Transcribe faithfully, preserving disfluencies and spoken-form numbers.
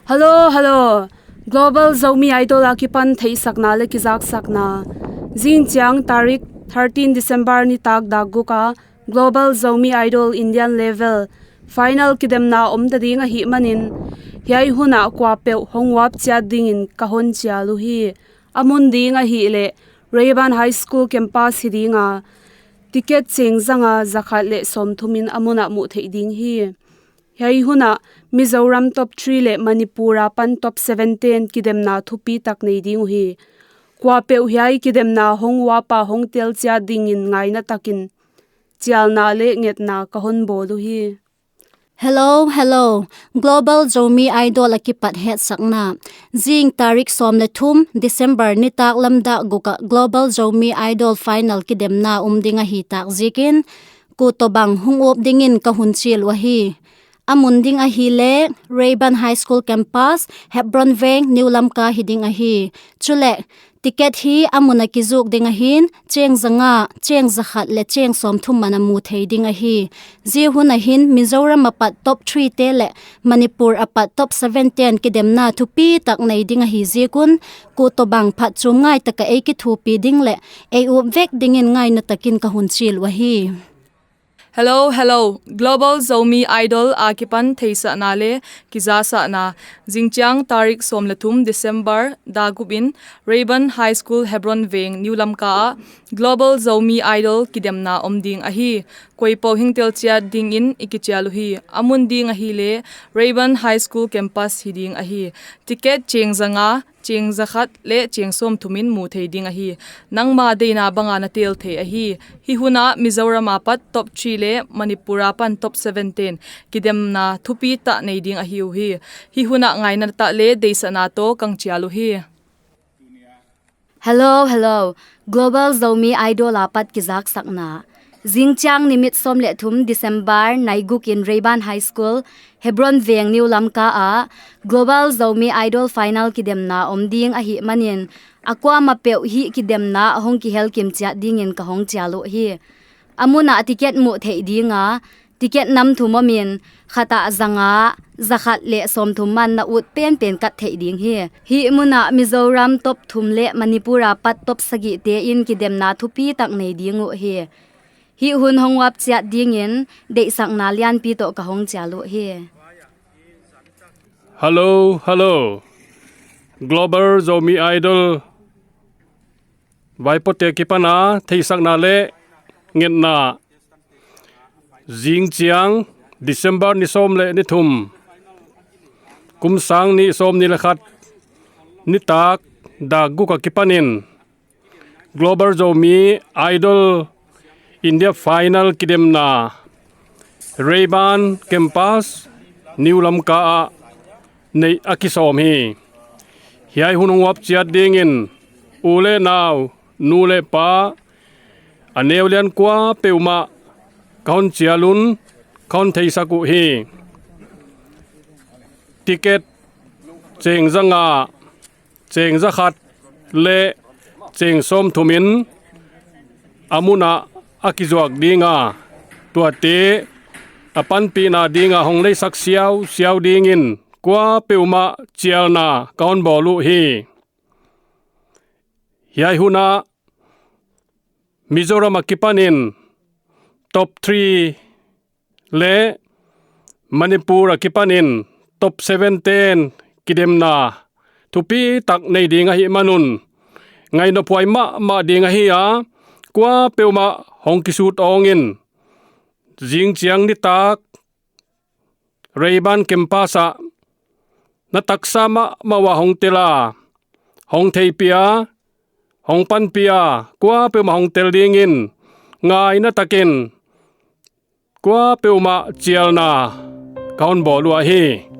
Hello, hello. Global Zomi Idol akipan theihsakna leh kizaksakna. Zingchiang tarik thirteen December nitak dak guk a Global Zomi Idol Indian level final kidemna om ta ding ahihmanin, hiai hun ah kuapeuh hong uap chiat dingin ka hon chial uhi. A mun ding ahihleh Rayburn High School campus hi ding a, ticket cheng zanga zakhat leh sawmthum in a mun ah muh theih ding hi. Hiai hun ah Mizoram top three leh Manipur apan top seven te'n kidemna thupitak nei ding uhi. Kuapeuh hiai kidemna hong uap a hong tel chiat dingin ngaina takin chialna leh ngetna ka hon bawl uhi. Hello, hello. Global Zomi Idol akipat hetsakna. Zing tarik sawm leh thum December nitak lamdak guk a Global Zomi Idol final kidemna om ding ahi tak ziakin, ku tobang hong uap dingin ka hon chial uhi. A mun ding ahihleh Rayburn High School campus, Hebron Veng, New Lamka hi ding ahi. Chuleh, ticket hi a mun a kizuk ding ahin, cheng zanga, cheng zakhat leh cheng sawmthum man a mu thei ding ahi. Zia hun ahin Mizoram apat top three te leh Manipur apat top seven te'n kidemna thupitak nei ding ahi ziak un, ku tobang phatchum ngai taka ei kithupi ding leh ei uap vek dingin ngaina takin ka hon chial uhi. Hello, hello. Global Zomi Idol akipan theihsakna leh kizaksakna. Zingchiang tarik sawm leh thum December dak guk in Rayburn High School, Hebron Veng, New Lamka ah Global Zomi Idol kidemna om ding ahi. Kuapeuh hong tel chiat dingin i kichial uhi. A mun ding ahihleh Rayburn High School campus hi ding ahi. Ticket cheng zanga, cheng zakhat leh cheng sawmthum in mu thei ding ahi. Nangma deihna banga na tel thei ahi. Hiai hun ah Mizoram apat top three leh Manipur apan top seven te'n kidemna thupitak nei ding ahi uhi. Hiai hun ah ngaina tak leh deihsakna toh kong chial uhi. Hello, hello. Global Zomi Idol apat kizaksakna. Zingchiang nimit sawm leh thum December nai guk in Rayburn High School, Hebron Veng, New Lamka ah Global Zomi Idol final kidemna om ding ahihmanin, a kuamah peuh hiai kidemna hong kihel kim chiat dingin ka hon chial uhi. A mun ah ticket mu thei ding a, ticket nam thum om in, khat ah zanga, zakhat leh sawmthum man na ut penpen kat thei ding hi. Hiai mun ah Mizoram top thum leh Manipur apat top sagih te'n kidemna thupitak nei ding uhi. Hiai hun hong uap chiat dingin deihsakna lianpi toh ka hon chial uhi. Hello, hello. Global Zomi Idol vaipote akipan theihsakna leh ngetna. Zingchiang December ni sawm leh ni thum, kum sang nih sawmnih leh khat, nitak dak guk akipanin Global Zomi Idol India final kidemna Rayburn campus, New Lamka ah neih a kisawm hi. Hiai hun hong uap chiat dingin u leh nau, nu leh pa, a neu lian kuapeuhmah ka hon chial un, ka hon theisak uhi. Ticket cheng zanga, cheng zakhat leh cheng sawmthum in a mun ah a kizuak ding a, tuate a panpihna dinga hong leisak siausiau dingin kuapeuhmah chialna ka hon bawl uhi. Hiai hun ah Mizoram akipanin top three leh Manipur akipanin top seven te'n kidemna thupitak nei ding ahihman un, ngainop huai mahmah ding ahi a, kuapeuhmah hong kisut awng in, zingchiang nitak Rayburn campus ah na taksa mahmah uah hong tel a, hong theihpih a, hong panpih a, kuapeuhmah hong tel dingin ngaina takin kuapeuhmah chialna ka hon bawl uhi.